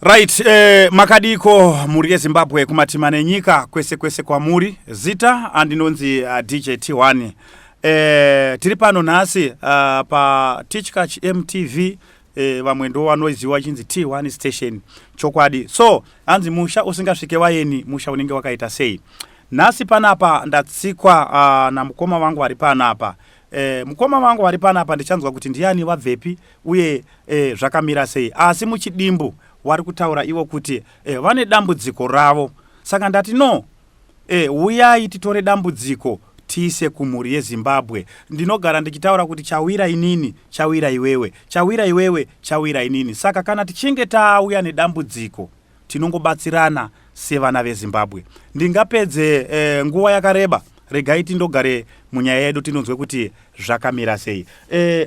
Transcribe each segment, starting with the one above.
Right, makadiko mhuri yeZimbabwe kumatima nenyika kwese kwese kwamuri. Zita andinonzi DJ T1. Tiri pano nhasi pa Tichkach MTV, vamwe ndo vanoziva chinzi T1 station chokwadi. So hanzi musha usingasvike vaeni musha unenge wakaita sei? Nhasi panapa ndatsikwa namukoma vangu vari panapa. Mukoma vangu vari panapa ndichanzwa kuti ndiani, vabvepi uye zvakamira sei, asi muchidimbu wari kutaura ivo kuti vane dambudziko ravo. Saka ndati no, uyai titore dambudziko tiise kumhuri yeZimbabwe. Ndinogara ndichitaura kuti chawira inini chawira iwewe, chawira iwewe chawira inini. Saka kana tichinge tauya nedambudziko tinongobatsirana sevana veZimbabwe. Ndingapedze nguva yakareba, regai tindogare munyaya yedu tinonzwe kuti zvakamira sei.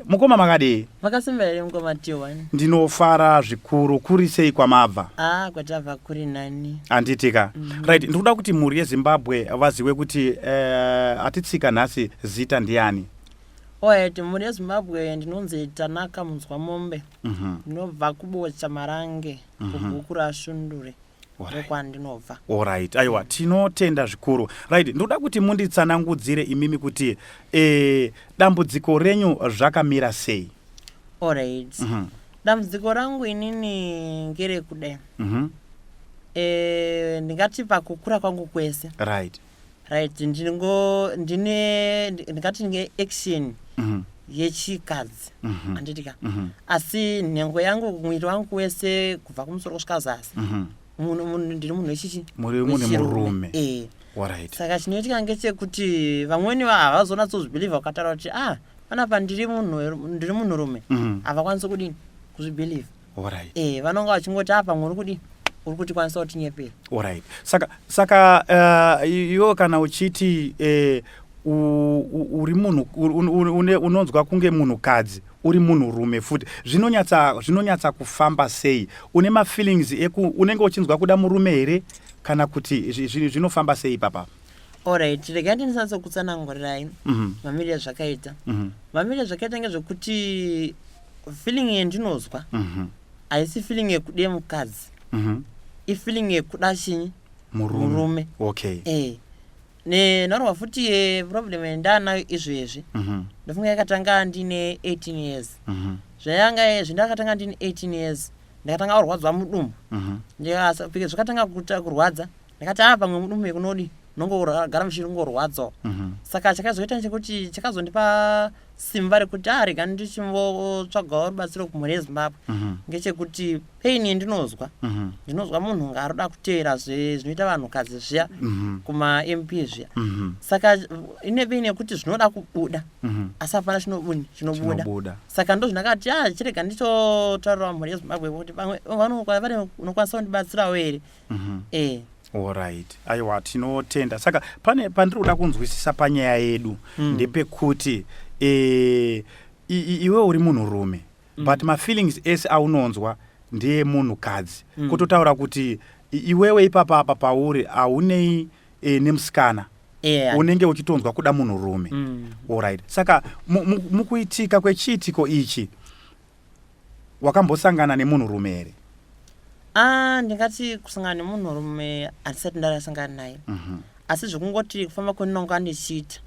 Mukoma, makadii? Makasimba here, mukoma T1? Ndinofara zvikuru. Kuri sei kwamabva? Ah, kwatabva kuri nani. Handitika? Right, ndikuda kuti mhuri yeZimbabwe vazive kuti atitsika nhasi zita ndiani? Alright, mhuri yeZimbabwe, ndinonzi Tanaka Munzwa Mombe. Ndinobva kuBocha Marange, kubhuku raShundure. Ndokwandinobva. Alright, aiwa, tinotenda zvikuru. Right, ndinoda kuti munditsanangudzire imimi kuti dambudziko renyu zvakamira sei. Alright. Dambudziko rangu inini ngerekudai. Ndingati pakukura kwangu kwese. Right, ndingo ndine ndingati nge action yechikadzi. Handitika? Asi nhengo yangu, mwiri wangu wese kubva kumusoro kusvika zasi. Munhu ndiri munhu wechichi Muri munhu wechirume. Murume. Saka chinoitika ngechekuti vamweni havazonatsozvibhilivha ukataura kuti, "Ah, panapa ndiri munhu, ndiri munhurume." Havakwanisi kudini, kuzvibhilivha. Vanonga vachingoti, "Ah, pamwe uri kudini, uri kutikwanisa kutinyepera." Alright, saka iwe kana uchiti uri munhu unonzwa kunge munhukadzi uri munhurume futi, zvinonyatsa kufamba sei? Une mafeelings eku unenge uchinzwa kuda murume here, kana kuti zvinofamba sei papa? Alright, regai ndindisanise kutsanangurirai mamiriro ezvakaita. Mamiriro ezvakaita ngezvekuti feeling yandinozwa haisi feeling yekude mukadzi, ifeeling yekuda chinyi? Murume. Murume. Nenharwa futi yeproblem yandanayo izvezvi, ndofunga yakatanga ndine 18 years. Zvayanga zvindakatanga ndine 18 years, ndakatanga kurwadzwa mudumbu. Zvakatanga kurwadza, ndakati, "A, pamwe mudumbu yekunodi nongogara muchingorwadzawo." Saka chakazoita chekuti chakazondipa simba rekuti, "A, rega ndichimbotsvagawo rubatsiro kumhuri yeZimbabwe," ngechekuti pain yandinozwa, ndinozwa munhu ngaaroda kuteera zvinoita vanhukadzi zviya kumaMP zviya. Saka ine pain yekuti zvinoda kubuda, asi hapana chinobuni chinobuda. Chinobuda. Saka ndo zvindakati, "A, chirega ndichotaurira mhuri yeZimbabwe kuti pamwe vane unokwanisa kundibatsirawo here." Alright, aiwa, tinotenda. Saka pane pandiri kuda kunzwisisa panyaya yedu, ndepekuti iwe uri munhurume, but mafeelings ese aunonzwa ndeemunhukadzi. Kutotaura kuti iwewe ipapa apa pauri haunei nemusikana, unenge uchitonzwa kuda munhurume. Alright, saka mukuitika kwechiitiko ichi wakambosangana nemunhurume here? Ah, ndingati kusangana nemunhurume handisati ndarasangana naye, asi zvekungoti kufamba kwendinonga ndichiita,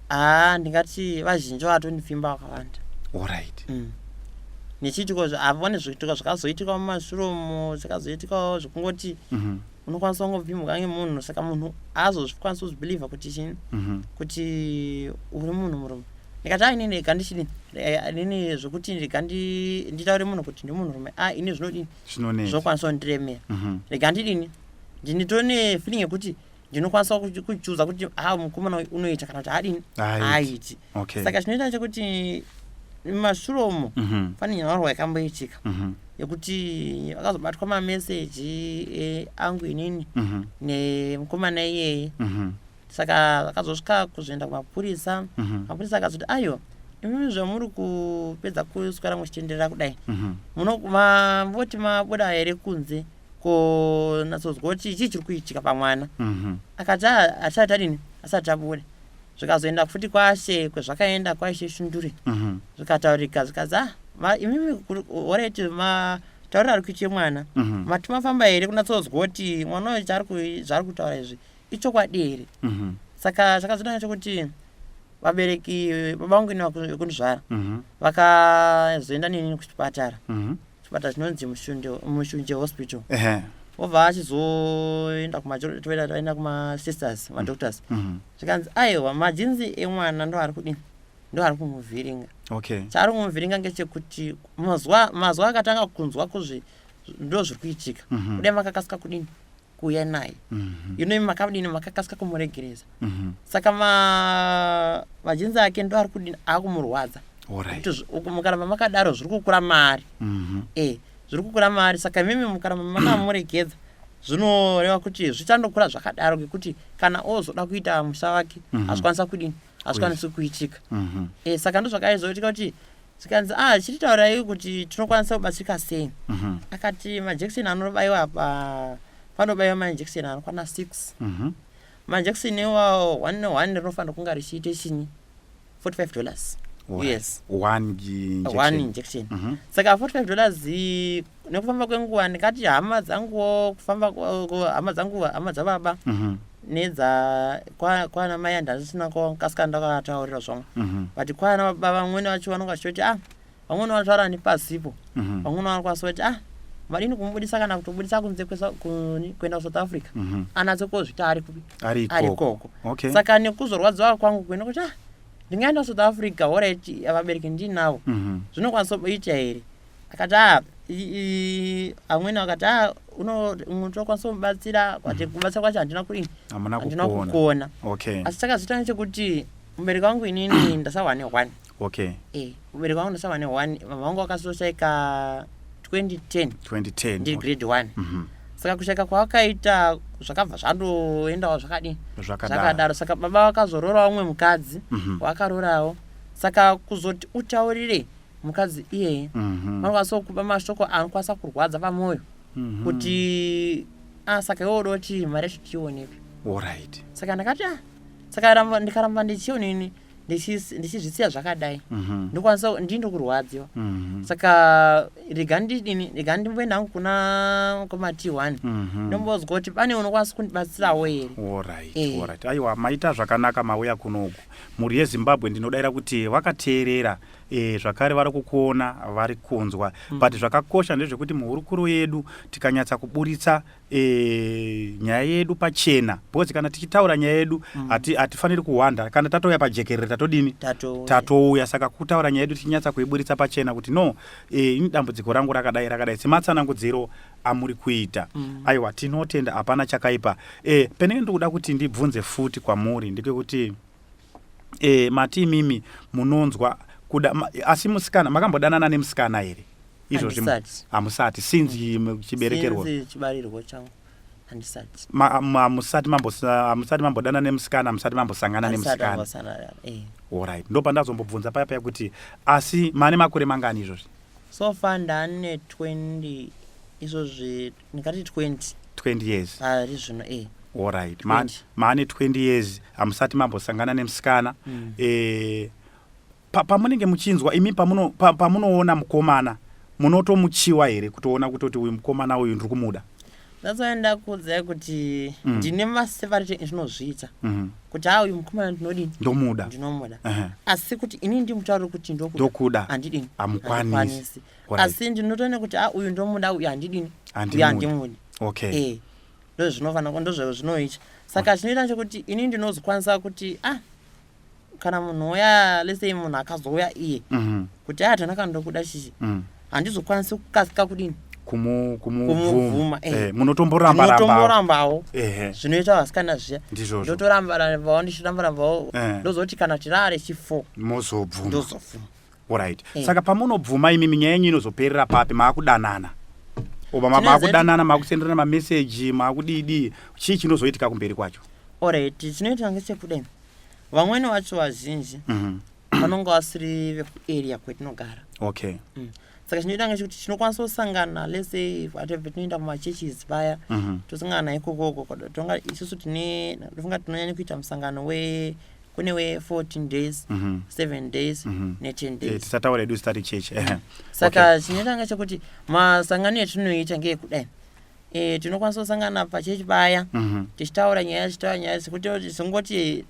haa, ndingati vazhinji vatondipfimba vakawanda. Nechiitiko hapane zviitiko zvakazoitika mumashure umo, zvakazoitikawo zvekungoti unokwanisa kungopfimbwa ngemunhu, saka munhu haazozvikwanisi kuzvibhilivha kuti chini, kuti uri munhu murume. Ndikati, "A, inini rega ndichidini, inini zvekuti rega nditaure munhu kuti ndi munhurume, a, ini zvinodini?" Zvinonetsa. Zvinokwanisa kundiremera. Rega ndidini, ndinitone feeling yekuti ndinokwanisa kuchuza kuti, ha, mukomana uyu unoita kana kuti haadini. Haaiti. Haaiti. Saka chinoita chekuti mumashure umo pane nhaurwa yakamboitika yekuti vakazobatwa mameseji angu inini nemukomana iyeye. Saka vakazosvika kuzoenda kumapurisa. Mapurisa akazoti, "Aiwa, imimi zvamuri kupedza kuswera muchitenderera kudai, mamboti mabuda here kunze konatsonzwa kuti chii chiri kuitika pamwana?" Akati, "Ah, asati adini, asati abuda." Zvikazoenda futi kwashe, kwezvakaenda kwaishe Shundure, zvikataurika, zvikazi, "Ah, imimi alright, Taurira ari kuite mwana, mati mafamba here kunatsozwa kuti mwana uyu zvaari kutaura izvi ichokwadi here? Saka chakazotanga chekuti vabereki, baba vangu ini vekundizvara, vakazoenda neni kuchipatara, chipatara chinonzi Mushunje Hospital. Vobva achizoenda toenda kumasisters, madoctors, zvikanzi aiwa, magenes emwana ndo ari kudini, ndo ari kumuvhiringa. Chaari kumuvhiringa ngechekuti mazuva akatanga kunzwa kuzvi ndo zviri kuitika, kudai makakasika kudini, kuuya naye. Ino imi makadini, makakasika kumuregereza. Saka magenes ake ndo ari kudini, akumurwadza. Kuti mukaramba makadaro zviri kukura mari. Zviri kukura mari. Saka imimi mukaramba makamuregedza, zvinoreva kuti zvichandokura zvakadaro, ngekuti kana ozoda kuita musha wake, hazvikwanisa kudini, hazvikwanisi kuitika. Saka ndo zvakaizoitika kuti zvikanzi, ah, chititaurai kuti tinokwanisa kubatsirika sei. Akati majekiseni anobayiwa pa panobayiwa majekiseni anokwana 6. Majekiseni iwawo, one neone rinofanira kunga richiite chinyi, $45. Yes. One injection. One injection. Saka $45, nekufamba kwenguva ndikati hama dzanguwo, kufamba hama dzangu, hama dzababa nedza kwana mai handisina kasika ndakataurira zvamwe, but kwana baba vamweni vacho vanonga vachitoti, ah, vamweni vanotaura nepasipo. Vamweni vanokwanisa kuti, ah, madini kumubudisa kana kutobudisa kunze kuenda kuSouth Africa, anatse kozvita ari kupi? Ari Ari ikoko. Ikoko. Saka nekuzorwadziwa kwangu kuenda kuti, ah, ndingaenda South Africa, alright, vabereki ndinavo, zvinokwanisa kuita here? Akati, ah, amweni akati, ah, unotokwanisa kumubatsira ati kubatsira kwacho handina kudini, Hamuna handina kukona. Kukona. Asi chakazoita nechekuti mubereki wangu inini ndasawa ne1. Mubereki wangu ndasawa ne1. Mama vangu vakazoshaika 2010. 2010. Ndiri grade 1. Saka kushaika kwavakaita zvakabva zvandoendawo zvakadini, Zvakadaro. Zvakadaro. Saka baba vakazororawo umwe mukadzi, wakarorawo. Saka kuzoti utaurire mukadzi iyeye, vanokwanisa kupa mashoko anokwanisa kurwadza pamwoyo, kuti ah, saka iwe uda kuti mari yacho tiionepi? Saka ndakati, ah, saka ndikaramba ndichionini, ndichizvisiya zvakadai, ndokwanisa ndindokurwadziwa. Saka rega ndidini, rega ndimboenda hangu kuna kumati 1, ndombozwa kuti pane unokwanisa kundibatsirawo here. Alright. Aiwa, maita zvakanaka mauya kunoku. Mhuri yeZimbabwe, ndinodayira kuti vakateerera, zvakare vari kukuona, vari kunzwa. But zvakakosha ndezvekuti muhurukuro yedu tikanyatsa kuburitsa nyaya yedu pachena, because kana tichitaura nyaya yedu hatifaniri kuhwanda. Kana tatouya pajekerere, tatodini? Tatouya. Tatouya. Saka kutaura nyaya yedu tichinyatsa kuiburitsa pachena kuti no, ini dambudziko rangu rakadai rakadai, sematsanangudziro amuri kuita. Aiwa, tinotenda, hapana chakaipa. Penenge ndikuda kuti ndibvunze futi kwamuri ndekekuti mati imimi munonzwa kuda asi musikana, makambodanana nemusikana here izvozvi? Handisati. Hamusati since chiberekerwo? Since chibarirwo changu handisati. Hamusati mambodana nemusikana, hamusati mambosangana Handisati nemusikana? Ambosangana. Alright, ndo pandazombobvunza paya paya kuti asi mane makore mangani izvozvi? So far ndane 20 izvozvi, ndingati 20. 20 years. Pari zvino. Alright. 20. Maane 20 years, hamusati mambosangana nemusikana. Pamunenge muchinzwa imi, pamunoona mukomana, munotomuchiwa here kutoona kutoti uyu mukomana uyu ndiri kumuda? That's why ndakuudzai kuti ndine maseparate ezvinozviita, kuti ha, uyu mukomana ndinodini? Ndomuda. Ndinomuda. Asi kuti inini ndimutaurire kuti ndokuda, Ndokuda. handidini? Hamukwanisi. Handikwanisi. Asi ndinotoona kuti a, uyu ndomuda, uyu handidini, uyu Handimudi. handimudi. Ndozvinofanira, ndozvinoita. Saka chinoita chekuti ini ndinozokwanisa kuti, ah, kana munhu uya, let's say munhu akazouya iye kuti a, Tanaka, ndokuda chichi, handizokwanisi kukasika kudini? Kumubvuma. Kumubvuma. Munotomboramba rambawo. Ndinotomborambawo. Zvinoita vasikana zviya. Ndizvozvo. Ndotoramba rambawo, ndichiramba rambawo. Ndozoti kana tirare chi4, Mozobvuma. ndozobvuma. Alright. Saka pamunobvuma imimi, nyaya yenyu inozoperera papi? Maakudanana oba maakudanana, maakusenderana mameseji, maakudidi, chii chinozoitika kumberi kwacho? Alright, chinoita ngechekudai, vamweni vacho vazhinji vanonga vasiri vekuarea kwetinogara. Saka chinoita ngechekuti tinokwanisa kusangana, let's say whatever, tinoenda kumachurches paya, tosangana ikokoko. Tonga isusu tine, ndofunga tinonyanya kuita musangano. Kune we14 days, 7 days ne10 days. Tisataura hedu zita rechechi. Saka chinoita ngechekuti masangano etinoita ngeyekudai, tinokwanisa kusangana pachechi paya, tichitaura nyaya, tichitaura nyaya sekuti singoti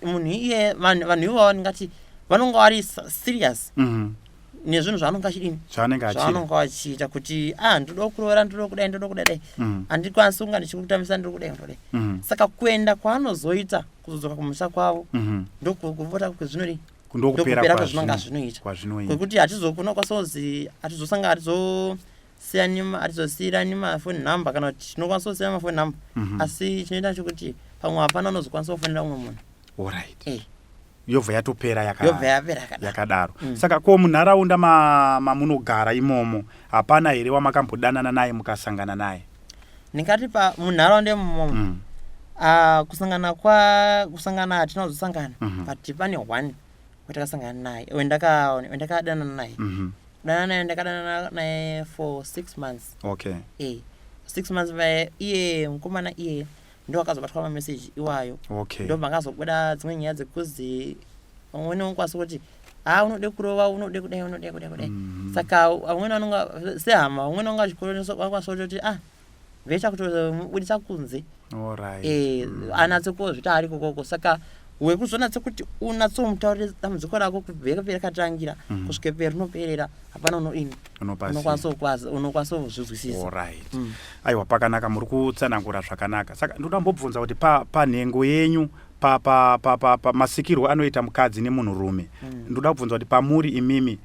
munhu iye, vanhu ivavo ndingati vanonga vari serious nezvinhu zvavanonga achidini, zvaanenge achida, zvavanonga vachiita kuti a ndoda kuroora, ndoda kudai, ndoda kudai dai, handikwanisi kunga ndichikutambisa, ndiri kudai, ndodai. Saka kuenda kwaanozoita, kuzodzoka kumusha kwavo, ndokuvota kwezvinodii, ndokupera ndokupera kwezvinonga zvinoita, kwazvinoita. Kwekuti hatizokunokwanisa kuzi hatizosanga, hatizosiyirani mafoni number, kana kuti tinokwanisa kusiya mafoni number, asi chinoita chekuti pamwe hapana unozokwanisa kufonera umwe munhu. Alright. Yobva Yobva yatopera yapera yakadaro. Yakadaro. Saka ko munharaunda mamunogara imomo hapana here wamakambodanana naye mukasangana naye? Ndingati pa munharaunda imomo, ah, kusangana kusangana hatina kuzosangana, but pane one watakasangana naye, wendakadanana naye. Kudanana naye, ndakadanana naye for 6 months. 6 months vaye, iye mukomana iye ndo akazobatwa mameseji iwayo. Ndobva ngazobuda dzimwe nyaya dzekuzi vamweni vanokwanisa kuti ha unode kurova, unode kudai, unode kudai kudai. Saka vamweni vanonga sehama, vamweni vanga vachikwanisa kutoti ah vecha kutobudisa kunze. Anatse kozvita ari kokoko. Saka wekuzonatse kuti unatsomutaurire dambudziko rako kubve perakatangira kusvike perinoperera, hapana unoini Unopaziva. Unokwanisa kuzvizwisisa. Alright. Aiwa, pakanaka, muri kutsanangura zvakanaka. Saka ndoda mbobvunza kuti panhengo yenyu, pa masikirwo anoita mukadzi nemunhurume, ndoda kubvunza kuti pamuri imimi,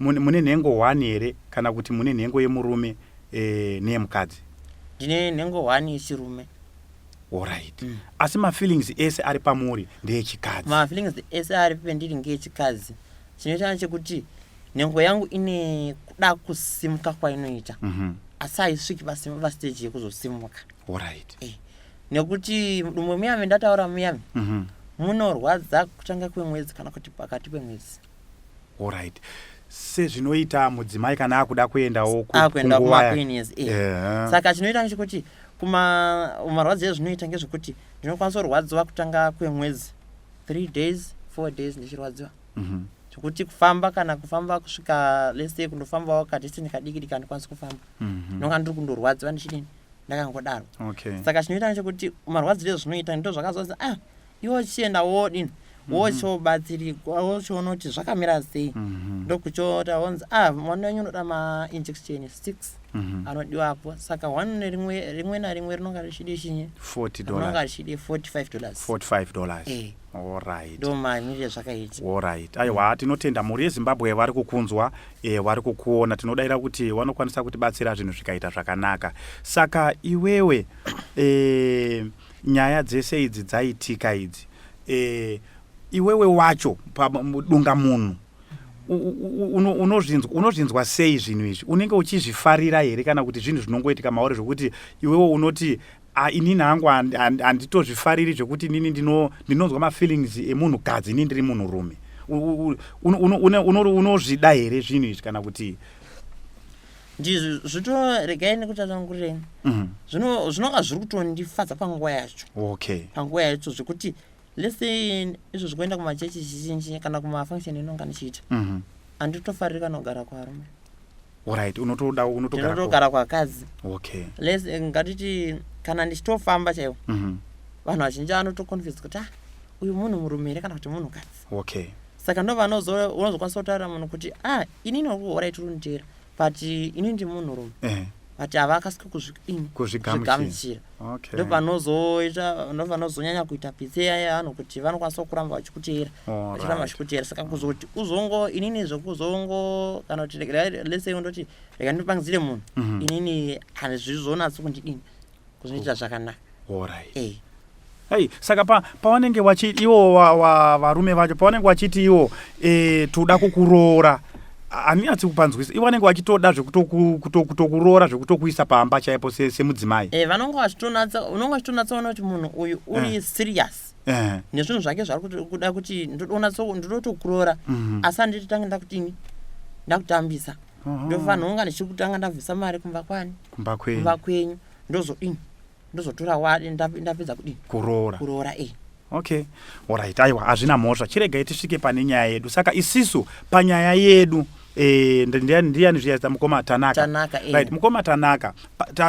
mune nhengo 1 here kana kuti mune nhengo yemurume neyemukadzi? Ndine nhengo 1 yechirume. Alright. Asi mafeelings ese ari pamuri ndeyechikadzi? Mafeelings ese ari pendiri ngeyechikadzi. Chinoita chekuti nhengo yangu ine kuda kusimuka kwainoita, asi haisviki pastage yekuzosimuka. Nekuti mudumbu muyami, ndataura muyami, munorwadza kutanga kwemwedzi kana kuti pakati pemwedzi. Alright, sezvinoita mudzimai kana akuda kuendawo akuenda kunguva kumaqueenies. Saka chinoita ngechekuti kuma marwadzo ezvinoita ngezvekuti ndinokwanisa kurwadziwa kutanga kwemwedzi, 3 days, 4 days ndichirwadziwa, zvekuti kufamba, kana kufamba kusvika, let's say kundofambawo kadistance kadiki diki, handikwanisi kufamba. Ndinonga ndiri kundorwadziwa ndichidini, ndakangodaro. Saka chinoita ngechekuti marwadziro ezvinoita ndo zvakazonzi ah iwe uchienda wodini, wochobatsirikwa, wochiona kuti zvakamira sei. Ndokuchota wonzi ah mwana wenyu unoda mainjection 6 anodiwapo. Saka one nerimwe, rimwe narimwe rinonga richidi chinyi? $40. Rinonga richidi $45. $45. Alright. Ndo mamirire zvakaita. Alright, aiwa, tinotenda. Mhuri yeZimbabwe vari kukunzwa, vari kukuona. Tinodayira kuti vanokwanisa kutibatsira zvinhu zvikaita zvakanaka. Saka iwewe, nyaya dzese idzi dzaitika idzi, iwewe wacho pamudunga munhu unozvinzwa sei zvinhu izvi? Unenge uchizvifarira here kana kuti zvinhu zvinongoitika mauri, zvokuti iwewe unoti "Ah, inini hangu handitozvifariri zvekuti inini ndinonzwa mafeelings emunhukadzi, inini ndiri munhurume"? Unozvida here zvinhu izvi kana kuti? Ndizvo zvito, regai nekutsanangurirei. Zvinonga zviri kutondifadza panguva yacho. Panguva yacho, zvekuti let's say izvo zvikuenda kumachechi zhizhinji kana kumafunction inonga ndichiita, handitofariri kana kugara kuvarume. Alright, unotoda unotogara Ndinotogara kwakadzi. Let's ngatiti kana ndichitofamba chaiwo, vanhu vazhinji vanotoconfuse kuti ah uyu munhu murume here kana kuti munhukadzi. Saka ndo unozokwanisa kutaurira munhu kuti ah inini alright uri kunditeera, but inini ndi munhurume. But havakasiki kuzvidini? Kuzvigamuchira. Kuzvigamuchira. Ndo panozoita, ndo panozonyanya kuita pitseya yevanhu kuti vanokwanisa kuramba vachikuteera, vachiramba vachikuteera. Saka kuzoti uzongo inini zvekuzongo kana kuti let's say undoti rega ndipangidzire munhu, inini handizvizonatsi kundidini, kuzvinoita zvakanaka. Hey, saka pavanenge vachi ivo varume vacho pavanenge vachiti ivo toda kukuroora, handinyatsi kupanzwisa. Ivo vanenge vachitoda zvekutokuroora, zvekutokuisa pamba chaipo semudzimai? Vanonga vachitonatsa, unonga uchitonatsaona kuti munhu uyu uri serious nezvinhu zvake zvaari kuda kuti ndoda kutokuroora, asi handiti tange ndakutini, ndakutambisa. Ndofanira kunga ndichikutanga ndabvisa mari kumba kwani? Kumba kwenyu. Kumba kwenyu, ndozodini, ndozotora wadi ndapedza kudini? Kuroora. Kuroora. Okay, alright, aiwa, hazvina mhosva. Chiregai tisvike pane nyaya yedu. Saka isisu panyaya yedu, ndiani zviyaita? Mukoma Tanaka. Tanaka, eh. Right, mukoma Tanaka,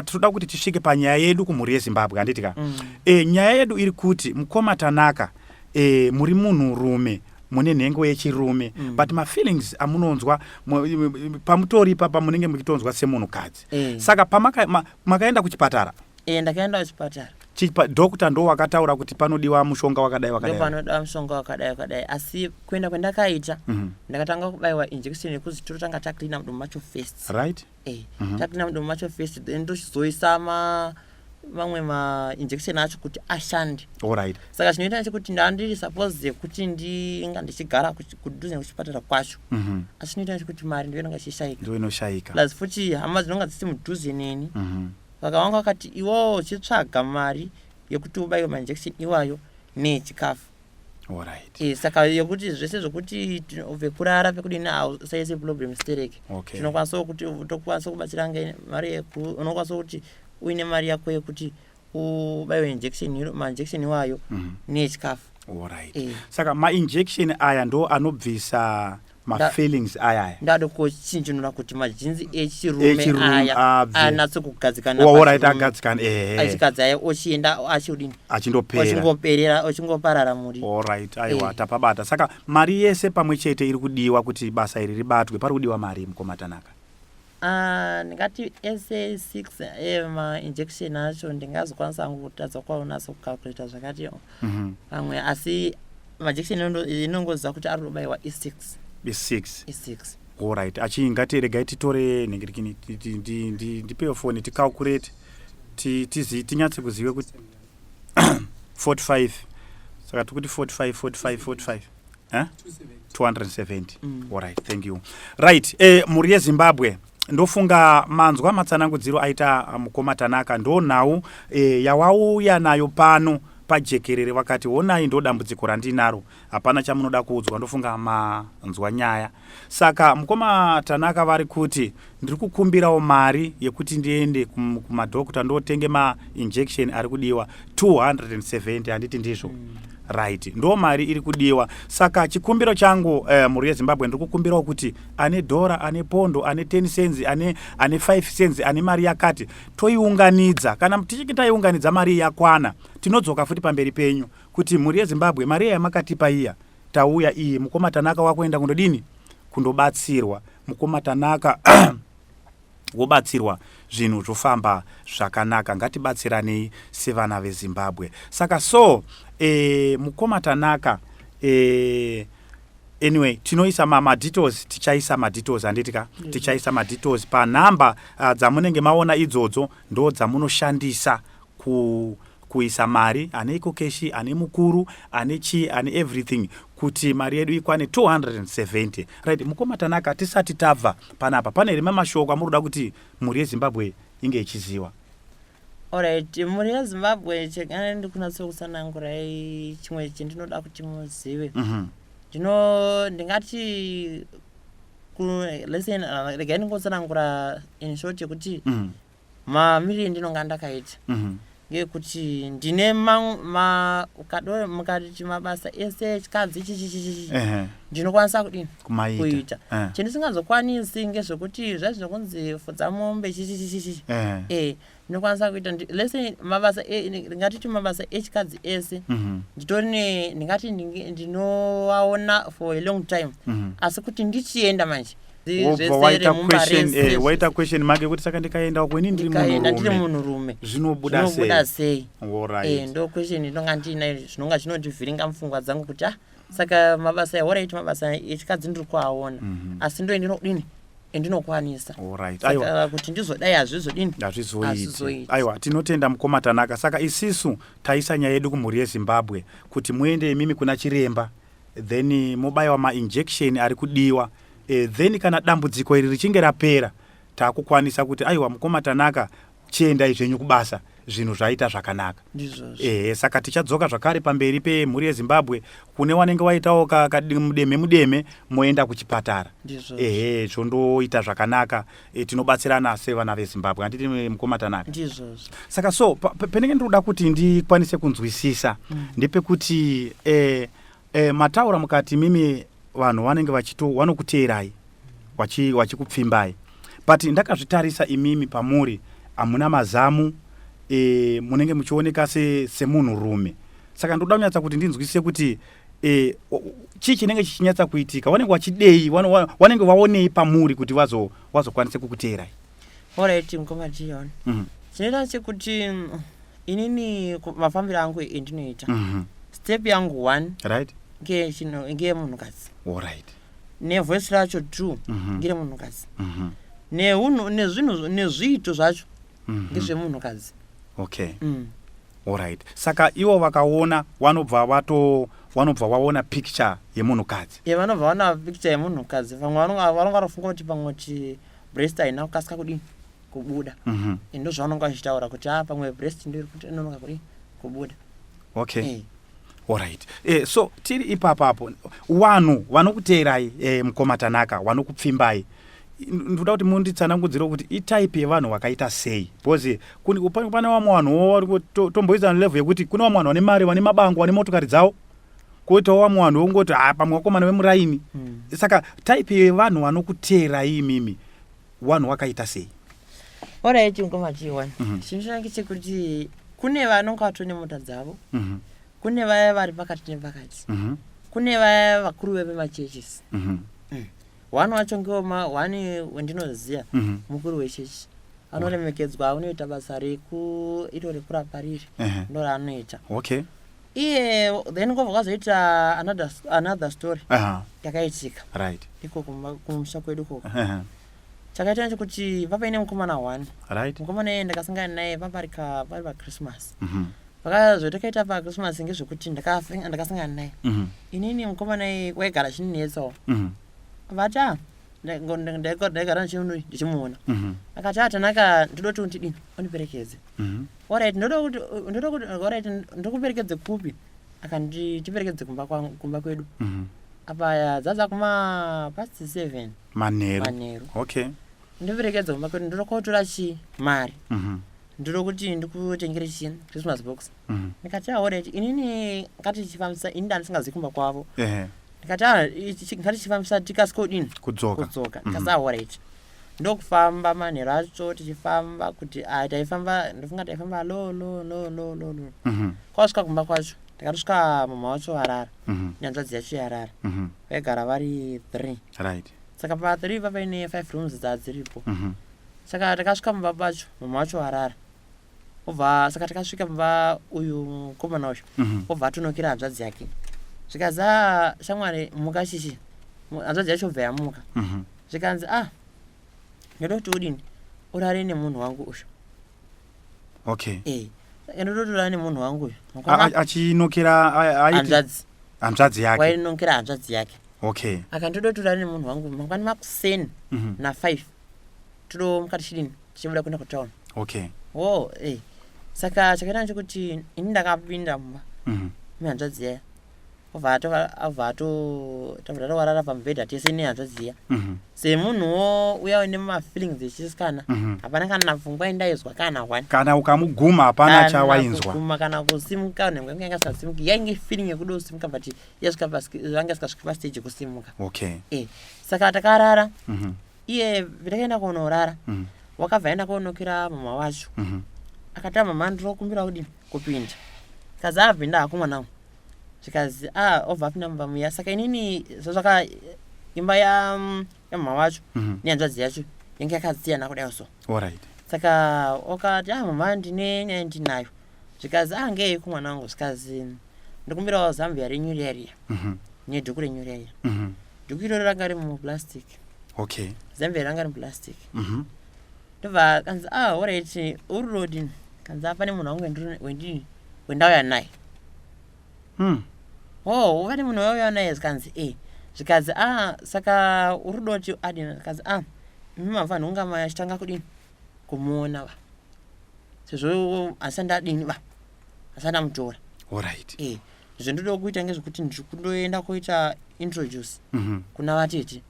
toda kuti tisvike panyaya yedu kumhuri yeZimbabwe, handiti ka? Nyaya yedu iri kuti, mukoma Tanaka, muri munhurume, mune nhengo yechirume, but mafeelings amunonzwa pamutori ipapa, munenge muchitonzwa semunhukadzi. Saka makaenda kuchipatara? Eh, ndakaenda kuchipatara. Doctor ndo wakataura kuti panodiwa mushonga wakadai wakadai? Panoda mushonga wakadai wakadai, asi kuenda kwendakaita, ndakatanga kubayiwa injection yekuzi totanga tacleana mudumbu macho first. Eh, tacleana mudumbu macho first, then tochizoisa mamwe mainjection acho kuti ashande. Saka chinoita chekuti ndandiri suppose yekuti ndinga ndichigara kudhuze nekuchipatara kwacho, asi chinoita chekuti mari ndiyo inonga ichishayika. Ndo inoshayika. Plus futi hama dzinonga dzisiri mudhuze neni. Saka vanga vakati, iwowo uchitsvaga mari yekuti ubayiwe mainjection iwayo neyechikafu. Saka yekuti zvese zvokuti pekurara, pekudini, hausaise problem stereke. Tinokwanisa kuti tokwanisa kubatsira ngemari unokwanisa kuti uine mari yako yekuti ubayiwe injection mainjection iwayo neyechikafu. Saka mainjection aya ndo anobvisa mafeelings aya aya? Ndada kuchinjinura kuti majinzi echirume Echirume aya abve. anatse kugadzikana Alright. pachirume. Agadzikana, ehe. Achikadzi aya ochienda achidini? Achindopera. Ochingoperera, ochingoparara muri. Alright, aiwa, tapabata. Saka mari yese pamwe chete iri kudiwa kuti basa iri ribatwe, pari kudiwa mari, mukoma Tanaka? Ah, ndingati ese 6 emainjection acho ndingazokwanisa hangu kutadza kwaunatso kucalculata zvakati pamwe, asi majekiseni inongoziva kuti ari kubayiwa i6. I6? I6. Alright, achi ngati regai titore nhingirikini, ndipewo foni ticalculate, tinyatse kuzive kuti 45. Saka tikuti 45, 45, 45, eh? 270. Alright, thank you. Right, mhuri yeZimbabwe, ndofunga manzwa matsanangudziro aita mukoma Tanaka. Ndo nhau yawauya nayo pano pajekerere. Vakati, "Honai, ndo dambudziko randinaro." Hapana chamunoda kuudzwa, ndofunga manzwa nyaya. Saka mukoma Tanaka vari kuti, "Ndiri kukumbirawo mari yekuti ndiende kumadhokota ndotenge mainjection ari kudiwa 270." Handiti ndizvo? Right, ndo mari iri kudiwa. Saka chikumbiro changu, mhuri yeZimbabwe, ndiri kukumbirawo kuti ane dhora, ane pondo, ane 10 cents, ane 5 cents, ane mari yakati, toiunganidza. Kana tichinge taiunganidza, mari yakwana, tinodzoka futi pamberi penyu kuti, "Mhuri yeZimbabwe, mari yamakatipa iya tauya iyi. Mukoma Tanaka wakuenda kundodini? Kundobatsirwa." Mukoma Tanaka wobatsirwa, zvinhu zvofamba zvakanaka. Ngatibatsiranei sevana veZimbabwe. Saka so mukoma Tanaka, anyway, tinoisa madetails, tichaisa madetails, handiti ka? Tichaisa madetails panhamba dzamunenge maona idzodzo, ndo dzamunoshandisa kuisa mari. Ane EcoCash, ane mukuru, ane chii, ane everything, kuti mari yedu ikwane 270. Right, mukoma Tanaka, tisati tabva panapa, pane here mamashoko amuri kuda kuti mhuri yeZimbabwe inge ichiziva? Alright, mhuri yeZimbabwe, chekana ndikunatsa kutsanangurai chimwe chendinoda kuti muzive. Ndino ndingati listen, regai ndingotsanangura in short yekuti mamiriro endinonga ndakaita ngekuti ndine mukati mabasa ese echikadzi chichichichichi ndinokwanisa kudini? Kumaita. Kuita. Chendisingazokwanisi ngezvekuti zvazvinokunzi fudza mombe, chichichichichi. Ndinokwanisa kuita lese mabasa ndingatiti mabasa echikadzi ese. Nditori ndingati ndinoaona for a long time, asi kuti ndichienda manje Wobva zvese waita remumba question, rese, waita question mark yekuti, saka ndikaenda uko ini ndiri ndikaenda ndiri munhurume, munhurume, zvinobuda zvinobuda sei? sei? Ndo question inonga ndiinayo, zvinonga zvinondivhiringa mupfungwa dzangu kuti, ah, saka mabasa alright, mabasa echikadzi ndiri kuaona, asi ndo endinodini, endinokwanisa. Alright, aiwa. Saka kuti ndizodai, hazvizodini? Hazvizoiti. Hazvizoiti. Aiwa, tinotenda mukoma Tanaka. Saka isisu taisa nyaya yedu kumhuri yeZimbabwe kuti muende imimi kuna chiremba, then mubayiwa mainjection ari kudiwa. Then kana dambudziko iri richinge rapera, taakukwanisa kuti, aiwa, mukoma Tanaka. Chiendai zvenyu kubasa, zvinhu zvaita zvakanaka. Ndizvozvo. Ehe, saka tichadzoka zvakare pamberi pemhuri yeZimbabwe kune wanenge waitawo mudemhe mudemhe, moenda kuchipatara. Ndizvozvo. Ehe, zvondoita zvakanaka. Tinobatsirana sevana veZimbabwe, handiti mukoma Tanaka? Ndizvozvo. Saka so penenge ndinoda kuti ndikwanise kunzwisisa ndepekuti mataura mukati mimi vanhu vanenge vachito vanokuteerai wachikupfimbai, but ndakazvitarisa imimi pamuri hamuna mazamu, munenge muchioneka semunhurume. Saka ndoda kunyatsa kuti ndinzwisise kuti chii chinenge chichinyatsa kuitika, vanenge vachidei, vanenge vaonei pamuri kuti vazokwanise kukuteerai? Alright, mukoma Dion. Chinoita chekuti inini mafambiro angu endinoita, step yangu one ngeyemunhukadzi. Nevoice racho two ngeremunhukadzi. Neunhu, nezvinhu, nezviito zvacho ngezvemunhukadzi. Okay. Alright, saka ivo vakaona vanobva vato vanobva vaona picture yemunhukadzi. Ye, vanobva vaona picture yemunhukadzi. Vamwe vanonga vatofunga kuti pamwe kuti breast haina kukasika kudini kubuda. Ndo zvavanonga vachitaura kuti a pamwe breast ndo iri kuti inonoka kudini kubuda. Okay. Alright, so tiri ipapapo, vanhu vanokuteerai, mukoma Tanaka, vanokupfimbai, ndoda kuti munditsanangudzire kuti itype yevanhu vakaita sei, because pane vamwe vanhuwo tomboisa level yekuti kune vamwe vanhu vane mari, vane mabango, vane motokari dzavo, koitawo vamwe vanhu vongoti ha pamwe vakomana vemuraini. Saka type yevanhu vanokuteerai imimi, vanhu vakaita sei? Alright, mukoma G1. Chinhu change chekuti kune vanonga vatone mota dzavo, kune vaya vari pakati nepakati, kune vaya vakuru vemachurches. One wacho ngeoma one wendinoziya, mukuru wechechi anoremekedzwa, unoita basa reku iro rekurapa riri, ndo raanoita. Iye then kwobva kwazoita another story yakaitika iko kumusha kwedu koko. Chakaita nechekuti papaine mukomana one. Mukomana iye ndakasangana naye pari paChristmas. Zvatakaita paChristmas ngezvekuti ndakasangana naye. Inini mukomana iye waigara achininetsawo. Vati a ndaigara ndichimuona. Akati, "A Tanaka, ndoda kuti undidini, undiperekedze." Alright, ndoda kuti alright, ndokuperekedze kupi? Akandi tiperekedze kumba kwangu, kumba kwedu. Apa dzadza kuma past 7 Manheru. Manheru. Ndiperekedze kumba kwedu, ndoda kotora chi mari. Ndoda kuti ndikutengere chi Christmas box. Ndikati, "Alright." Inini ngatichifambisa, ini ndandisingazivi kumba kwavo. Ndikati, "Ah, ngatichifambisa tikasike kudini?" Kudzoka. Kudzoka. Ndikati, "Alright." Ndokufamba manheru acho tichifamba kuti ah, taifamba, ndofunga taifamba lo lo lo lo lo lo. Kwasvika kumba kwacho, ndakatosvika mama wacho varara nehanzvadzi yacho yarara. Vaigara vari three. Saka pa3 papaine five rooms dzadziripo. Saka takasvika mumba pacho, mama wacho varara, obva saka takasvika mumba, uyu mukomana uyu obva atonokera hanzvadzi yake, zvikanzi, "A shamwari, muka chichi." Hanzvadzi yacho obva yamuka. Zvikanzi, "A ndoda kuti udini, urare nemunhu wangu uyu." E, ndoda kuti urare nemunhu wangu uyu. Achinokera aiti Hanzvadzi. Hanzvadzi yake. Wainokera hanzvadzi yake. Akandoda kuti urare nemunhu wangu, mangwani makuseni na5 todomuka tichidini, tichibuda kuenda kutauni. O e saka chakaita nechekuti ini ndakapinda mumba nehanzvadzi yaya, obva ato tabva tatowarara pamubhedha tese nehanzvadzi iya. Semunhuwo uya une mafeelings echisikana, hapana kana pfungwa indaizwa, kana one. Kana ukamuguma hapana Kana chawainzwa. Kuguma kana kusimuka, nhengo yangu yanga isingasimuki. Yainge feeling yekuda kusimuka, but yasvika yanga isikasviki pastage yekusimuka. E, saka takarara. Iye takaenda kunorara, wakabva aenda konokera mama wacho. Akati, "Mama, ndinokumbira kudini kupinda." Kazi, "Apinda hako mwanangu." Zvikazi a obva apinda mumba muya. Saka inini zvazvaka imba yamama wacho nehanzvadzi yacho yange yakasiyana kudai so. Saka wakati, "A mama, ndine nyaya ndinayo." Zvikazi, "A ngeiko mwana wangu?" Zvikazi, "Ndikumbirawo zambia renyu riya riya nedhuku renyu riya riya." Dhuku iroro ranga riri muplastic. Zambia ranga riri muplastic. Ndobva kanzi, "A alright, uri rodini?" Kanzi, "A pane munhu wangu wendauya naye." Oh, pane munhu wauya naye? Zvikanzi, "E." Zvikanzi, "A saka uri doti adini?" Zvikanzi, "A imi mafanira kunga machitanga kudini kumuona va." Sezvo handisati ndadini ba, handisati ndamutora. Alright. Zvendoda kuita ngezvekuti ndiri kundoenda kuita introduce kuna vatete.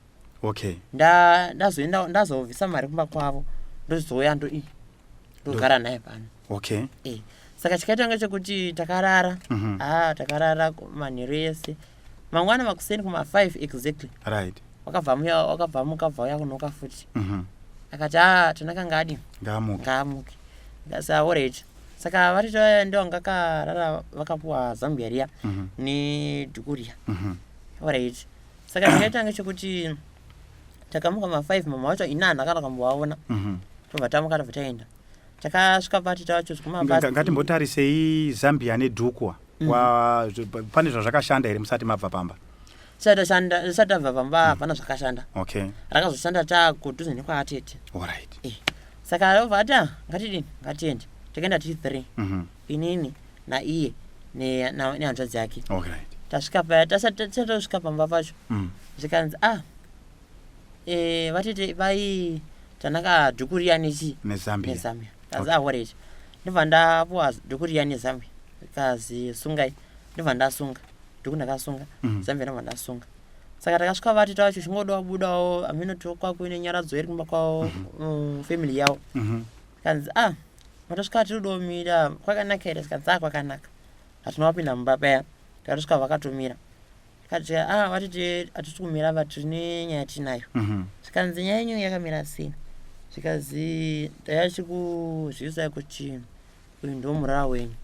Ndazoenda, ndazobvisa mari kumba kwavo, ndozouya, ndogara naye pano. Saka chikaita ngechekuti takarara. Ah, takarara manheru ese. Mangwana makuseni kuma5 exactly, wakabva muya, wakabva muka, bva uya kunoka futi. Akati, "A, Tanaka ngadi Ngamuke." Ngaamuke. Ndikati, "Alright." Saka vatete ndo vangakarara vakapuwa zambia riya nedhuku riya. Alright, saka chikaita ngechekuti takamuka ma5, mama vacho ina handakana kambovaona. Tobva tamuka, tobva taenda, takasvika patita vacho. Ngatimbotarisei zambia nedhukwa. Pane zvazvakashanda here musati mabva pamba? Tisati tabva pamba, hapana zvakashanda. Rakazoshanda taakudhuze nekwaatete. Saka obva ati, "Ah, ngatidini, ngatiende." Takaenda tiri three, inini naiye nehanzvadzi yake. Tasvika paya, tisati tasvika pamba pacho, zvikanzi, "Ah, vatete vai Tanaka dhuku riya nechi Nezambia." Nezambia. Kazi, "Alright." Ndobva ndapuwa dhuku riya nezambia, kazi, "Sungai." Ndobva ndasunga dhuku, ndakasunga. Zambia ndobva ndasunga. Saka takasvika, vatete vacho chingoda wabudawo aminotokwa kuine nyaradzo iri kumba kwavo, family yavo. Kanzi, "Ah, matosvika, tiri kudomira, kwakanaka here?" Sikanzi, "Ah, kwakanaka." Hatina wapinda mumba paya, takatosvika vakatomira. Kati, "Ah, vatete, hatisi kumira va, tine nyaya tinayo." Zvikanzi, "Nyaya yenyu yakamira sei?" Zvikazi, "Ndayachikuzivisai kuti uyu ndo muroora wenyu."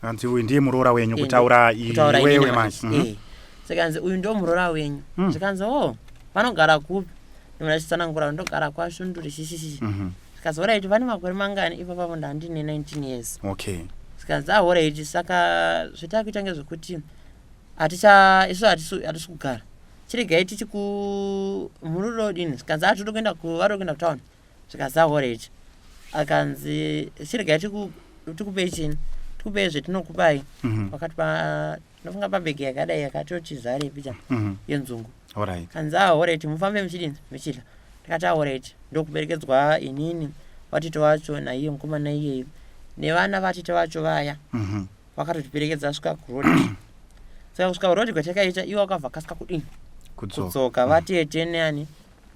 Hanzi uyu ndiye muroora wenyu? Kutaura Kutaura iwewe inini manje. Manje. Zvikanzi, "Uyu ndo muroora wenyu." Zvikanzi, "O, vanogara kupi?" Ndimuna chitsanangura, "Ndogara kwaShunduri shishishi." Zvikanzi, "Alright, vane makore mangani ipapapo?" Ndandine 19 years. Zvikanzi, "Alright, saka zvatakuita ngezvekuti haticha isu hatisi kugara, chiregai tichiku murudodini." Zvikanzi, "Hatidi kuenda vari kuenda kutauni." Zvikanzi, "Alright." Akanzi, "Chiregai tikupei chini, tikupei zvetinokupai." Vakatipa, ndofunga pabhegi yakadai yakatoti zare picha yenzungu. Kanzi, "Alright, mufambe muchidini, muchidya." Ndakati, "Alright." Ndokuberekedzwa inini, vatete vacho, naiye mukomana iyeyo nevana vatete vacho vaya. Vakatotiperekedza svika kurodi. Saka kusvika kurodi kwatakaita, iwo wakabva kasika kudini? Kudzoka. Kudzoka, vatete neani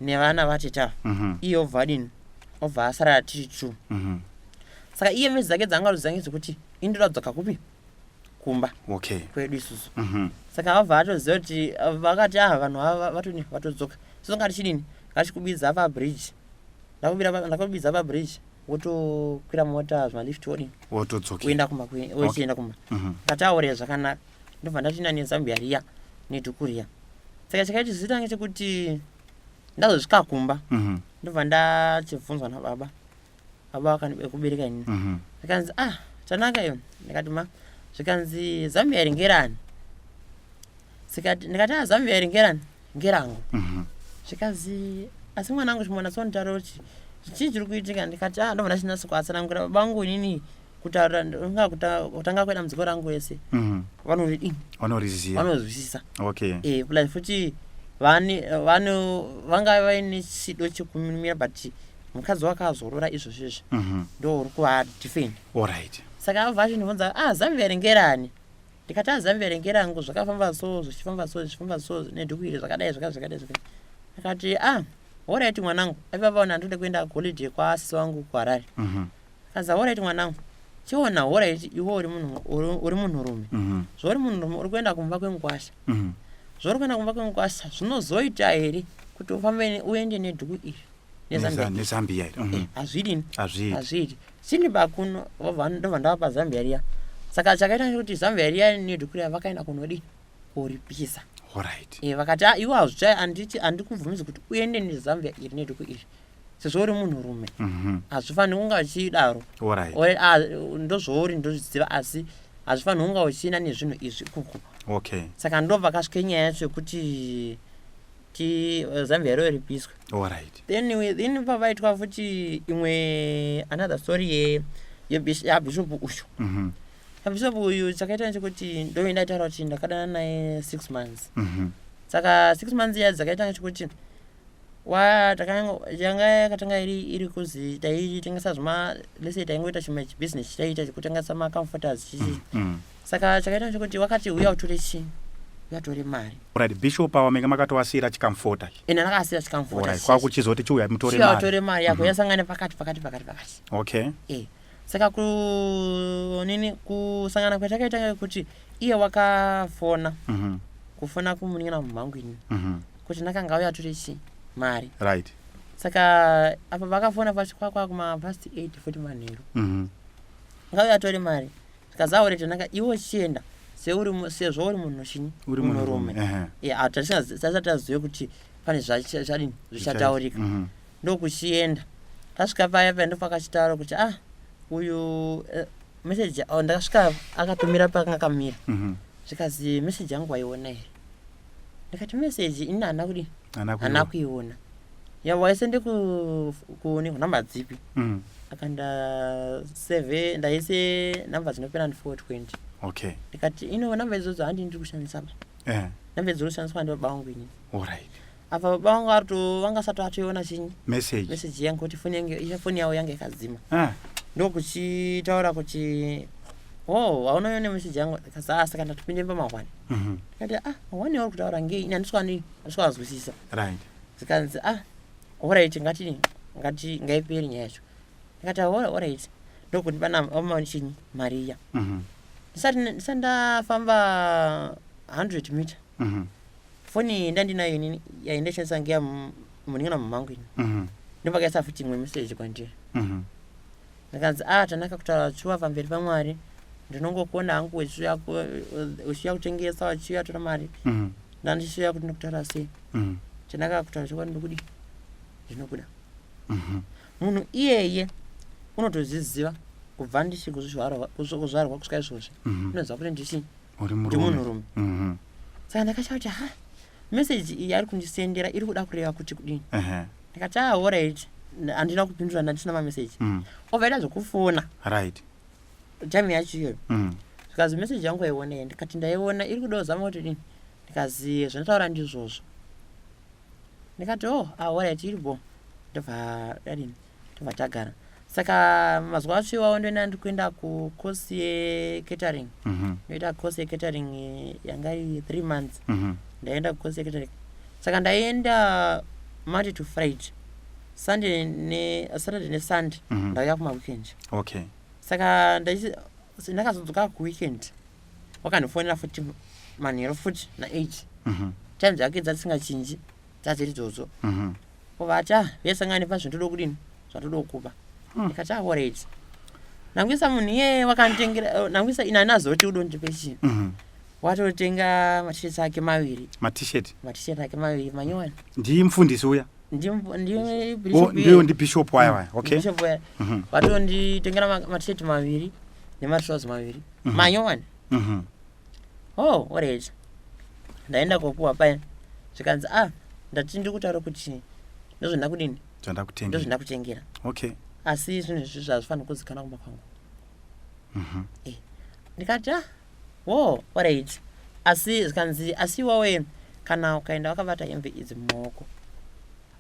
nevana vatete ava. Iye obva adini, obva asara tiri two. Saka iye mezi dzake dzanga dzange dzekuti indoda kudzoka kupi? Kumba kwedu isusu. Saka vabva atoziva kuti vakati, "Ah, vanhu ava vatoni vatodzoka, so ngatichidini, ngatichikubidza pabridge." Ndakubidza pabridge, wotokwira mota, zvimalift, wodini? Wotodzokera. Uenda kumba, wochienda kumba. Ndataurira zvakanaka, ndobva ndatinda nezambia riya nedhuku riya. Saka chakaiti zitange chekuti ndazosvika kumba, ndobva ndachibvunzwa nababa, baba vekubereka inini. Zvikanzi, "Ah, Tanaka iyo." Ndikati, "Ma." Zvikanzi, "Zambia iri ngerani?" Sikati, ndikati, "Ah, zambia iri ngerani? Ngerangu." Zvikanzi, "Asi mwanangu, chimbonyatsonitaura kuti chii chiri kuitika." Ndikati, "Ah." Ndobva ndachinatso kuatsanangura baba vangu inini kutaura, ndinga kutanga kwedambudziko rangu rese. Vanoridini? Vanoriziva. Vanozwisisa. Plus futi vane vano vanga vaine chido chekumira, but mukadzi wakazorora izvozvo izvi ndo uri kuvadefend. Saka abva achindibvunza, "Ah, zambia ringerani?" Ndikati, "Ah, zambia ringerangu, zvakafamba so, zvichifamba so, zvichifamba so, nedhuku iri zvakadai, zvakadai, zvakadai, zvakadai." Akati, "Ah, alright mwanangu." Aipapa ndandode kuenda holiday kwasisi wangu kuHarare. Kanzi, "Alright mwanangu, chiona, alright, iwe uri munhu, uri munhurume. Zvauri munhurume, uri kuenda kumba kwengukwasha. Zvauri kuenda kumba kwengukwasha, zvinozoita here kuti ufambe uende nedhuku iri nezambia?" Nezambia iri. Hazvidini? Hazviiti. Hazviiti. Chini pakuno ndobva ndavapa zambia riya. Saka chakaita kuti zambia riya nedhuku riya vakaenda kunodini? Koripisa. Vakati, "Ah, iwe hazvicha handiti handikubvumidzi kuti uende nezambia iri nedhuku iri, sezvo uri munhurume. Hazvifaniri kunga uchidaro. Ah, ndozvouri, ndozviziva, asi hazvifaniri kunga uchienda nezvinhu izvi ikoko." Saka ndobva kasvike nyaya yacho yekuti ti zambia riyo ripiswe. Then pavaitwa futi imwe another story yabishop uyu. Yabishop uyu, chakaita nechekuti ndoenda taura kuti ndakadana naye 6 months. Saka 6 months iya dzakaita nechekuti Yanga yakatanga iri kuzi taitengesa zvima, lese taingoita chimwe chibusiness chitaiita chekutengesa macomforters chichi. Saka chakaita chekuti wakati, "Uya utore chii, uya utore mari." Right, bishop ava menge makatowasiyira chicomforter? Ende ndakasiya chicomforter. Alright, kwakuchizoti, "Chiuya mutore "Chiuya mari." utore mari yako. Yasangane pakati pakati pakati pakati. Saka kunini kusangana kwatakaita ngekuti iye wakafona, kufona kumunin'ina mumhangu inini, kuti ndakanga auya atore chi mari. Saka apa vakafona pacho kwakwa kuma past 8 futi manheru, ngauya atore mari. Tikazaureta naka iwe uchienda sezvo uri munhu chinyi? Uri munhurume. Munhurume. Tasati tazive kuti pane zvadini zvichataurika. Ndokuchienda, tasvika paya paya ndopakachitaura kuti, ah, uyu message, oh, ndakasvika akatumira pakanga kamira. Zvikazi, "Message yangu waiona here?" Ndikati, "Message ini handina kudini?" Haana Handina kuiona. Kuiona. Ya, waisende kuni kunhamba dzipi? Akanda save, ndaise nhamba dzinopera ndi 420. Ndikati, "Ino namba idzodzo handi ndiri kushandisa ba." Namba idzo kushandiswa ndibaba vangu inini. Apa baba vangu arito vangasati atoiona chinyi? Message. Message yangu, kuti foni yange, foni yavo yange yakadzima. Ndokuchitaura kuti, "Oh, hauna ione message yangu?" Ndikati, "Ah, saka ndatopinde pamahwani." Ndikati, "Ah, mahwani auri kutaura ngei? Ini handiswani handiswanzwisisa." Zikanzi, "Ah, alright, ngati ngati ngaiperi nyaya yacho." Ndikati, "Alright." Ndokuti pana chinyi mari iya. Ndisati ndafamba 100 meter, foni ndandinayo inini yaindashandisa ngeya munin'ina mamangu ini. Ndopakaisa futi imwe message kwandiri. Ndikanzi, "A, tanaka, kutaura shuwa pamberi paMwari, ndinongokuona hangu uchiuya kutengesa, uchiuya tora mari. Ndandishuya kuti ndikutaura sei. Tanaka, kutaura chokwadi, ndokudi ndinokuda." Munhu iyeye unotozviziva kubva ndichi kuzvarwa kusvika izvozvi. Unoziva kuti ndichi Uri ndimunhurume. Saka ndakashaa kuti, ha, meseji iyi ari kundisendera iri kuda kureva kuti kudini? Ndikati, "Ah, alright." Handina kupindura, ndandisina mameseji. Obva ida zvekufona time yacho iyoyo. Zvikazi, "Meseji yangu waiona here?" Ndikati, "Ndaiona, iri kuda kuzama kuti dini?" Ndikazi, "Zvinotaura ndizvozvo." Ndikati, "Oh, ah, alright, iri bo." Ndobva dadini, tobva tagara. Saka mazuva acho iwawo ndoenda, ndiri kuenda kukosi yecatering. Ndoita kosi yecatering, yanga iri 3 months. Ndaenda kukosi yecatering, saka ndaenda Monday to Friday, Sunday neSaturday neSunday. Ndauya kumaweekend. Saka ndakazodzoka kuweekend, wakandifonera futi manheru futi na8. Time dzake dzasingachinji, dzadziri idzodzo. Ovati, "Ah, vesangane pazvintoda kudini, zvatoda kukupa." Ndikati, "Ah, alright." Nangwisa munhu iyeye wakanditengera, nangwisa ine handina zoti udondipe chii. Watotenga matisheti ake maviri. Matisheti? Matisheti ake maviri manyowani. Ndimufundisi uya? Ndi Oh, ndiyo ndibishop waya waya, okay. Bishop waya. Watonditengera matisheti maviri nematrousers maviri manyowani. Oh, alright. Ndaenda kopuwa paya, zvikanzi, "Ah, ndati ndiri kutaura kuti ndozvandakudini." Zvandakutengera. "Ndozvandakutengera." "Asi zvinhu izvi hazvifaniri kuzikanwa kumba kwangu." Ndikati, "Ah, wo, alright." Asi zvikanzi, "Asi iwawe kana ukaenda wakabata hembe idzi mumaoko,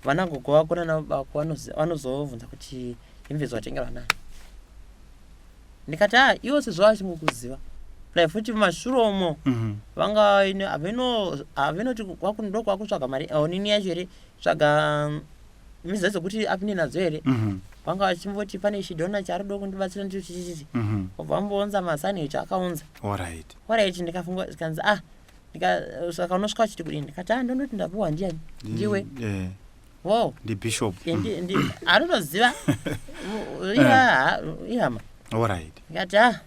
vana gogo vako nana baba vako vanozobvunza kuti hembe idzi watengerwa nani." Ndikati, "A, iwo sezvo vachingokuziva dai futi mumashure umo vanga havenoti ndokwakutsvaga mari nini yacho here, tsvaga miza dzekuti apinde nadzo here. Vanga vachimboti pane chidhona chaarikuda kundibatsira ndicho chichichichi." Obva vambounza mazano akaunza. Alright, ndikafunga, zikanzi, "Ah," "saka unosvika uchiti kudini?" Ndikati, "Ah, ndondoti ndapuwa ndiani, ndiwe." Wo. Ndibishop. Anotoziva ihama. Ndikati, "Ah,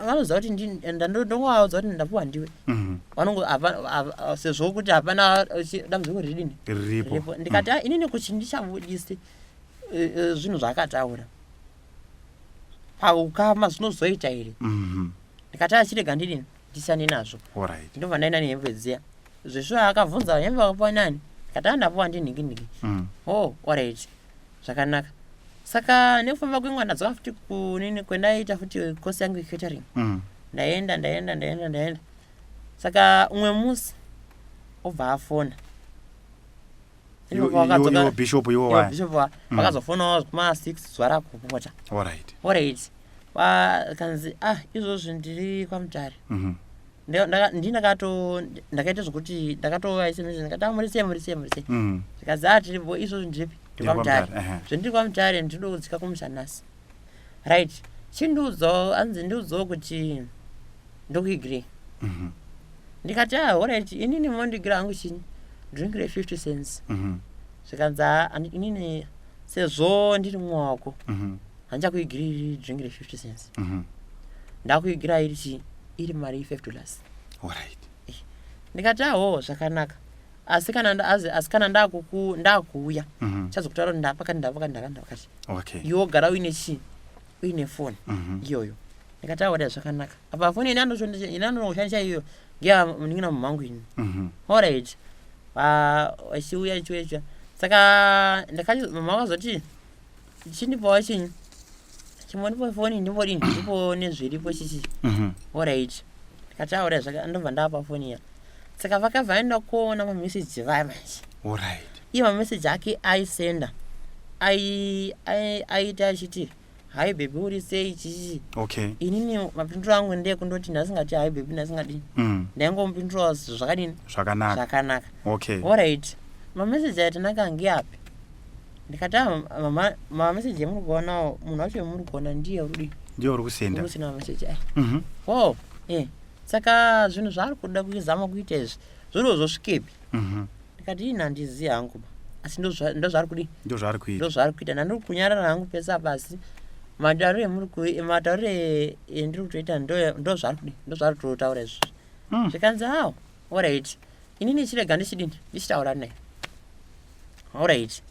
vanoziva kuti ndongovaudza kuti ndapuwa ndiwe." Vanongo sezvo kuti hapana dambudziko ridini riripo. Riripo. Ndikati, "Ah, inini kuti ndichabudise zvinhu zvaakataura paukama zvinozoita here?" Ndikati, "Achirega ndidini, ndisiyane nazvo." Ndobva ndaenda nehembe dziya. Zveshuwa akabvunza, "Hembe wakapuwa nani?" Ndikati, "Ah, ndapuwa ndinhingi nhingi." "Oh, alright, zvakanaka." Saka nekufamba kwenguva ndadzoka futi kunini kwendaita futi kosi yangu yecatering. Ndaenda, ndaenda, ndaenda, ndaenda. Saka umwe musi obva afona. Iwo bishop iwo wa bishop wa vakazofonawo kuma 6 zuva rakupota. Alright. Alright, kanzi, "Ah, izvozvi ndiri kwaMutare." Ndindakato ndakaita zvokuti ndakatova SMS, ndikati, "Ah, muri sei, muri sei, muri sei?" Zvikanzi, "Ah, tiripo, izvozvi ndiripi, ndiri kwaMutare." "Zvendiri kwaMutare, ndinoda kudzika kumusha nhasi, right? Chindiudzawo." Anzi, "Ndiudzawo kuti ndokuigirei." Ndikati, "Ah, alright, inini mondigira hangu chinyi, drink re50 cents." Zvikanzi, "Ah, inini sezvo ndiri mumwe wako, handichakuigiri drink re50 cents. Ndakuigira iri chi iri mari $5." Ndikati, "Aho, zvakanaka, asi kana asi kana ndakuuya, chazokutaura kuti ndapakati, ndapakati, ndakati, ndapakati. Iwe wogara uine chii, uine foni iyoyo." Ndikati, "Aoda, zvakanaka." Apa foni ine anonoshandisa iyoyo ngeya munin'ina mumangu ini. Alright, achiuya, achiuya, achiuya. Saka ndakati, mama vakazoti, "Chindipawo chinyi, chimbondipa foni, ndimbodini, ndipo nezviripo chichi." Alright, ndikati, "Aura, zvaka." Ndobva ndapa foni iya. Saka vakabva vaenda kuona mameseji vaya manje. Iye mameseji ake aisenda aita achiti, "Hi baby, uri sei?" Chichi. Inini mapinduro angu ndekundoti ndasingati, "Hi baby," ndasingadini. Ndaingomupindurawo zvakadini? Zvakanaka. Zvakanaka. Alright, mameseji aya tanaka ngeapi? Ndikati, "Ah, mama, mameseji emuri kuonawo, munhu wacho emuri kuona ndiye uri Ndiye uri kusenda. Uri kusenda mameseji aya." Oh, saka zvinhu zvaari kuda kuzama kuita izvi zviriwo zvosvikepi? Ndikati, "Ini handizivi hangu ba, asi ndozvaari kudii?" Ndo zvaari kuita. Ndozvaari kuita. Ndandiri kunyarara hangu pese apa, asi matauriro matauriro endiri kutoita ndo zvaari kudii, ndo zvaari kutotaura izvozvo. Zvikanzi, "Awo, alright, inini chirega ndichidini, ndichitaura naye." Alright.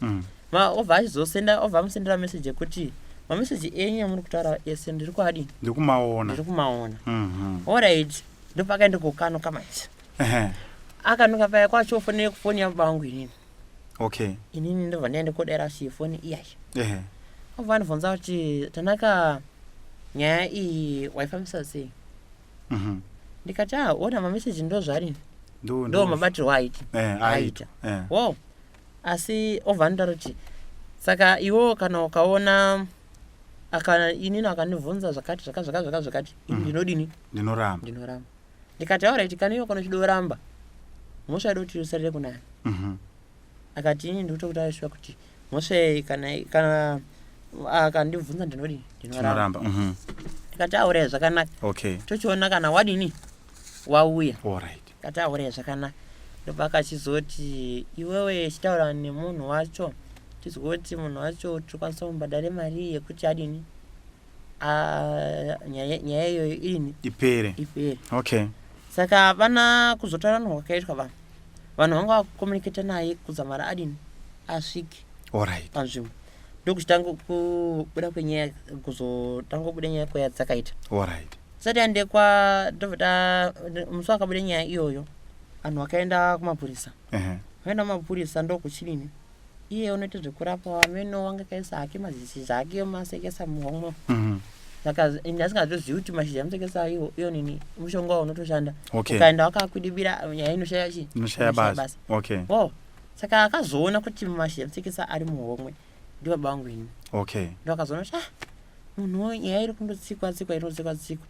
Obva achizosenda, obva amusendera meseji yekuti, "Mameseji enyu amuri kutaura ese ndiri kuadini?" Ndiri kumaona. "Ndiri kumaona." Alright, ndopakaenda kukanuka manje. Akanuka paya kwachofonere kufoni yababa vangu inini. Inini ndobva ndaenda kodera chifoni iyayi. Obva andibvunza kuti, "Tanaka, nyaya iyi waifambisa sei?" Ndikati, "Ah, ona, mameseji ndo zvarini, Ndo ndo mabatirwo aiti aita." Aita. Wo, asi obva andotaura kuti, "Saka iwewo kana ukaona inini akandibvunza zvakati zvakati zvakati zvakati zvakati, ini ndinodini?" "Ndinoramba." "Ndinoramba." Ndikati, "Alright, kana iwe kana uchidoramba, mhosva yedu kuti usarire kunani?" Akati, "Ini ndikutokutaura shuwa kuti mhosva iyi kana akandibvunza ndinodini? Ndinoramba." Ndinoramba. Ndikati, "Auraya, zvakanaka. Tochiona kana wadini, wauya." Ndikati, "Auraya, zvakanaka." Ndobva akachizoti, "Iwewe chitaura nemunhu wacho, tizwe kuti munhu wacho tinokwanisa kumubhadhare mari yekuti adini, nyaya iyoyo irini?" Ipere. Ipere. Saka hapana kuzotaura kwakaitwa vanhu vanga vakucommunicata naye kudzamara adini, asvike panzvimbo. Ndokuchitanga kubuda kwenyaya, kuzotanga kubuda nyaya kweyadzakaita. Tisati aende kwa ndobva ta musi wakabuda nyaya iyoyo, vanhu vakaenda kumapurisa. Vaenda kumapurisa, ndokuchidini, iye unoita zvekurapa ameno wanga kaisa hake mazishizha ake masekesa muhomwe. Saka ini asingatozivi kuti mashizha emusekesa iwo iyo nini mushonga wawo unotoshanda. Ukaenda wakakwidibira, nyaya inoshaya chi Inoshaya basa. Oh, saka akazoona kuti mashizha emusekesa ari muhomwe ndibaba vangu ini. Ndo akazoona kuti, ah, munhu nyaya iri kundotsikwa tsikwa, inotsikwa tsikwa,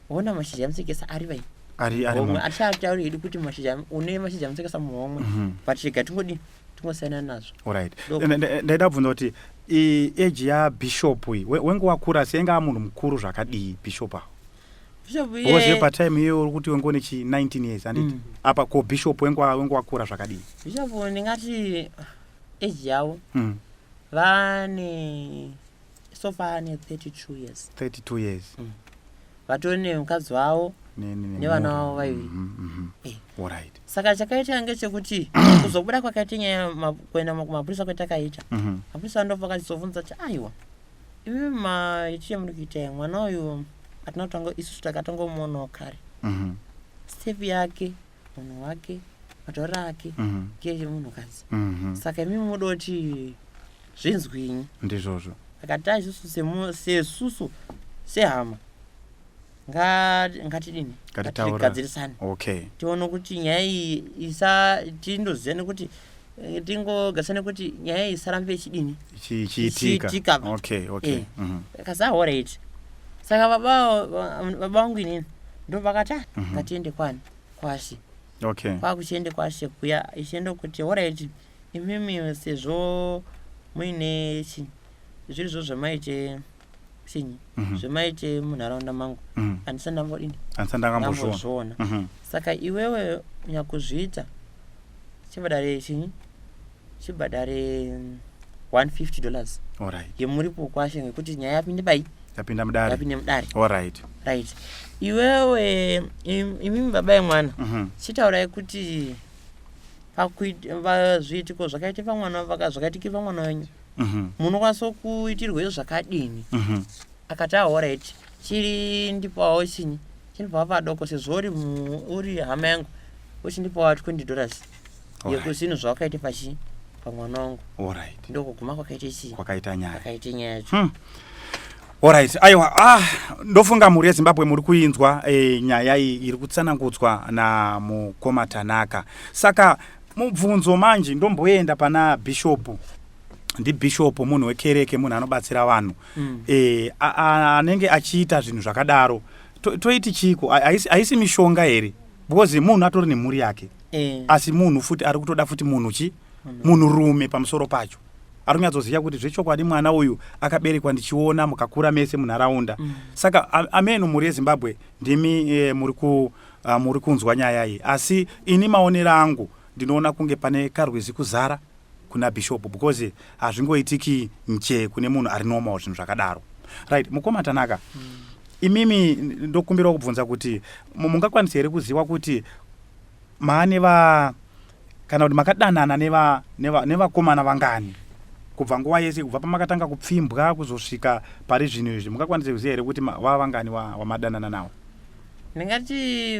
ona mashizha emusekesa ari vai Ari homwe. Atichatauri hedu kuti mashizha, une mashizha emusekesa muhomwe, but rega tingodini, tingosiyana nazvo. Alright. Ndaida kubvunza kuti age yabishop iyi, wenge wakura sei, enga munhu mukuru zvakadii bishop avo? Bishop Because iye patime iyoyo uri kuti wenge une chi 19 years, handiti? Mm. Apa ko bishop wenge wakura zvakadii? Bishop ndingati age yavo vane, so far ane 32 years. 32 years. Vatori nemukadzi wavo nevana vavo vaviri. Alright. Saka chakaitika ngechekuti kuzobuda kwakaita nyaya, kuenda kumapurisa kwatakaita, mapurisa ndobva akachizobvunza kuti, "Aiwa, imi maitire muri kuita iyi, mwana uyu hatina kutanga isusu, takatangomuonawo kare. Step yake, munhu wake, matauriro ake ngeyemunhukadzi. Saka imi muda kuti zvinzwinyi?" Ndizvozvo. Akati, "Isusu sesusu sehama ngatidini, Ngatitaura. ngatigadzirisane, tione kuti nyaya iyi isa tindoziva nekuti Tingogarisane kuti nyaya iyi isarambe ichidini. Ichiitika. Ichiitika. Okay. Kasi alright, saka baba vangu inini ndo vakati, "Ah, ngatiende kwani, kwashe." Kwakuchiende kwashe kuya, ichienda kuti, alright, imimi sezvo muine chi zviri zvo zvamaite chinyi, zvemaite munharaunda mangu, handisati ndambodini. Handisati ndakambozviona. Ndambozviona. Saka iwewe nyakuzviita, chibhadhare chinyi, chibhadhare $150 yemuripo kwashe, ngekuti nyaya yapinde pai? Yapinda mudare. Yapinde mudare. Alright. Right, iwewe imimi baba yemwana, chitaurai kuti zviitiko zvakaite pamwana, zvakaitika pamwana wenyu, munokwanisa kuitirwe zvakadini? Akati, alright, chiri ndipawo chinyi, chindipawo padoko, sezvo uri hama yangu, uchindipawo $20 yekuzvinhu zvawakaite pachi pamwana wangu. Ndokuguma kwakaite chii? Kwakaita nyaya. Kwakaite nyaya yacho. Alright, aiwa, ah, ndofunga mhuri yeZimbabwe muri kuinzwa nyaya iyi iri kutsanangudzwa namukoma Tanaka. Saka mubvunzo manje, ndomboenda pana bhishopu. Ndibhishopu, munhu wekereke, munhu anobatsira vanhu. Anenge achiita zvinhu zvakadaro, toiti chiko? Haisi mishonga here? Because munhu atori nemhuri yake, asi munhu futi ari kutoda futi munhu chi munhurume pamusoro pacho, ari kunyatsoziva kuti zvechokwadi mwana uyu akaberekwa ndichiona, mukakura mese munharaunda. Saka ameno, mhuri yeZimbabwe, ndimi muri kunzwa nyaya iyi, asi ini maonero angu ndinoona kunge pane karwizi kuzara kuna bishop, because hazvingoitiki nje kune munhu ari normal zvinhu zvakadaro. Right, mukoma Tanaka, imimi ndokumbirawo kubvunza kuti mungakwanisa here kuziva kuti maane va kana kuti makadanana nevakomana vangani kubva nguva yese, kubva pamakatanga kupfimbwa kuzosvika pari zvino izvi? Mungakwanisa kuziva here kuti vava vangani wamadanana nawo? Ndingati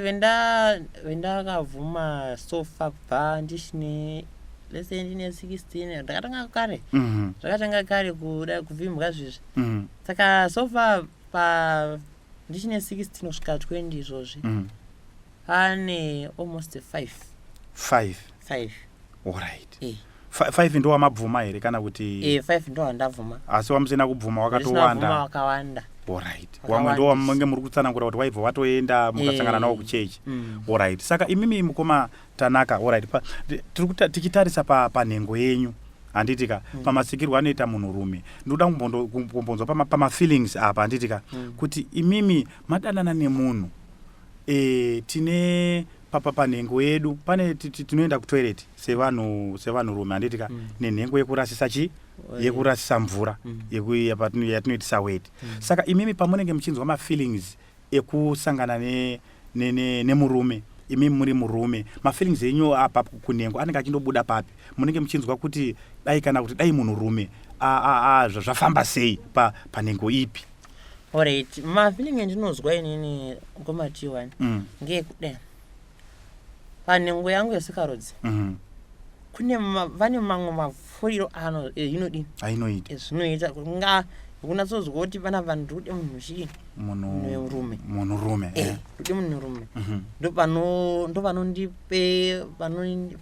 vendakabvuma so far, kubva ndichine, let's say, ndine 16, ndakatanga kare. Zvakatanga kare kuda kupfimbwa zvizvi. Saka so far, pa ndichine 16 kusvika 20 izvozvi, pane almost 5. Five? 5. Alright. Five ndo wamabvuma here kana kuti? 5 ndo wandabvuma. Asi wamusina kubvuma Ndisina wakatowanda? kubvuma wakawanda. Alright. Wakawandisa. Wamwe ndo wamunge muri kutsanangura kuti waibva watoenda mukasangana nawo kuchechi. Alright, saka imimi mukoma Tanaka, alright, tiri tichitarisa panhengo yenyu, handitika? Pamasikirwo anoita munhurume, ndinoda kumbonzwa pamafeelings apa, handitika? Kuti imimi madanana nemunhu, tine panhengo yedu pane tinoenda kutoilet sevanhu, sevanhurume, handitika? Nenhengo yekurasisa chi yekurasisa mvura, yatinoitisa weti. Saka imimi pamunenge muchinzwa mafeelings ekusangana nemurume, imimi muri murume, mafeelings enyu apa kunhengo anenge achindobuda papi? Munenge muchinzwa kuti dai, kana kuti dai munhurume zvafamba sei, panhengo ipi? Alright, mafeeling endinozwa inini, ngoma T1, ngeyekudai panhengo yangu yesikarudzi, kune vane mamwe mapfuriro ano inodini. Ainoita. Ezvinoita nga kunatsozwa kuti panapa ndikude munhu chii? Munhu. Munhurume. Munhurume. Ndikude munhurume. Ndo panondipe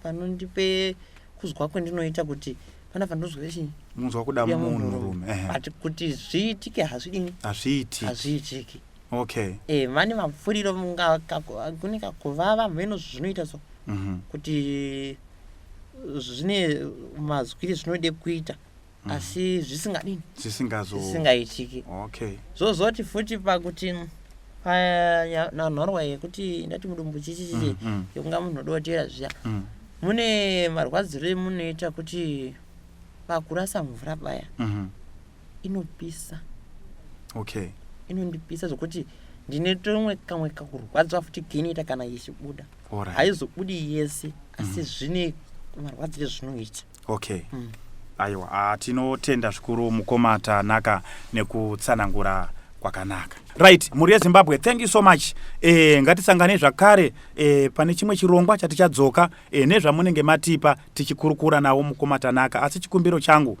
panondipe kuzwa kwendinoita kuti panapa ndozwa chii? Munzwa kuda Kuda munhurume. But kuti zviitike hazvidini? Hazviitiki. Hazviitiki. Vane mapfuriro, kune kakuvava mheno zvinoita so, kuti zvine mazwiri zvinode kuita, asi zvisingadini? Zvisingazo Zvisingaitiki. Zvozoti futi pakuti panhorwa yekuti ndati mudumbu chichichichi, yekunga munhu odotera zviya, mune marwadziro emunoita kuti pakurasa mvura paya, inopisa. Inondipisa zvokuti ndine tumwe kamwe kakurwadziwa futi keinoita kana ichibuda. Haizobudi yese, asi zvine marwadziro ezvinoita. Aiwa, tinotenda zvikuru mukoma Tanaka nekutsanangura kwakanaka. Right, mhuri yeZimbabwe, thank you so much. Ngatisangane zvakare pane chimwe chirongwa chatichadzoka nezvamunenge matipa, tichikurukura nawo mukoma Tanaka. Asi chikumbiro changu,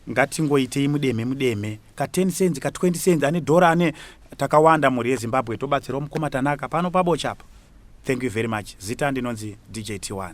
ngatingoitei mudemhe mudemhe, ka 10 cents, ka 20 cents, ane dhora, ane takawanda. Mhuri yeZimbabwe, tobatsirawo mukoma Tanaka pano pabochapa. Thank you very much. Zita ndinonzi DJ T1.